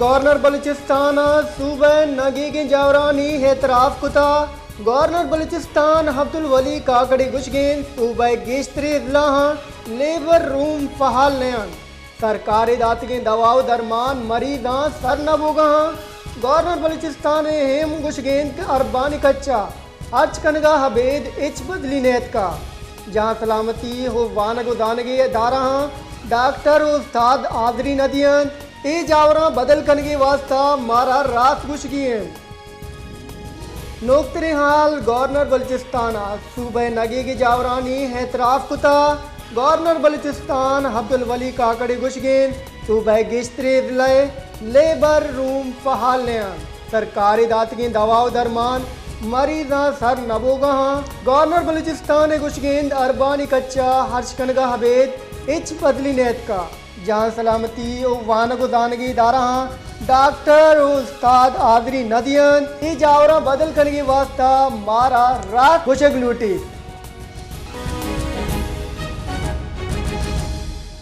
گورنر بلوچستان ءَ صوبہ ءِ نگیگیں جاورانی اعتراف کتا۔ گورنر بلوچستان عبدالولی کاکڑ ءِ گوشگ اِنت، صوبہ ءِ گیشتریں اضلاعاں لیبر روم فعال نہ اَنت۔ سرکار ءِ داتگیں دوا ءُ درمان مریضاں سر نہ بوگ ءَ اَنت۔ گورنر بلوچستان ءِ ہم گوشگ اِنت کہ اربانی کچ ءَ ہرچ کنگ ءَ ابید ہچ بدلی نیتکا۔ جہاں سلامتی ءُ وانگ ءُ زانگ ءِ ادارہاں ڈاکٹر ءُ استاد حاضری نہ دینت، اے جاوراں بدل کنگ ءِ واستہ مارا راست گوشگی اِنت۔ نوکتریں حال، گورنر بلوچستان ءَ صوبہ ءِ نگیگیں جاورانی اعتراف کتا۔ گورنر بلوچستان عبدالولی کاکڑ ءِ گوشگ اِنت، صوبہ ءِ گیشتریں اضلاع ءَ لیبر روم فعال نہ اَنت۔ سرکار ءِ داتگیں دوا ءُ درمان مریضاں سر نہ بوگ ءَ اَنت۔ گورنر بلوچستان ءِ گوشگ اِنت، اربانی کچ ءَ ہرچ کنگ ءَ ابید ہچ بدلی نیتکا۔ جہاں سلامتی ءُ وانگ ءُ زانگ ءِ ادارہاں ڈاکٹر ءُ استاد حاضری نہ دینت، اے جاوراں بدل کنگ ءِ واستہ مارا راست گوشگ لوٹیت۔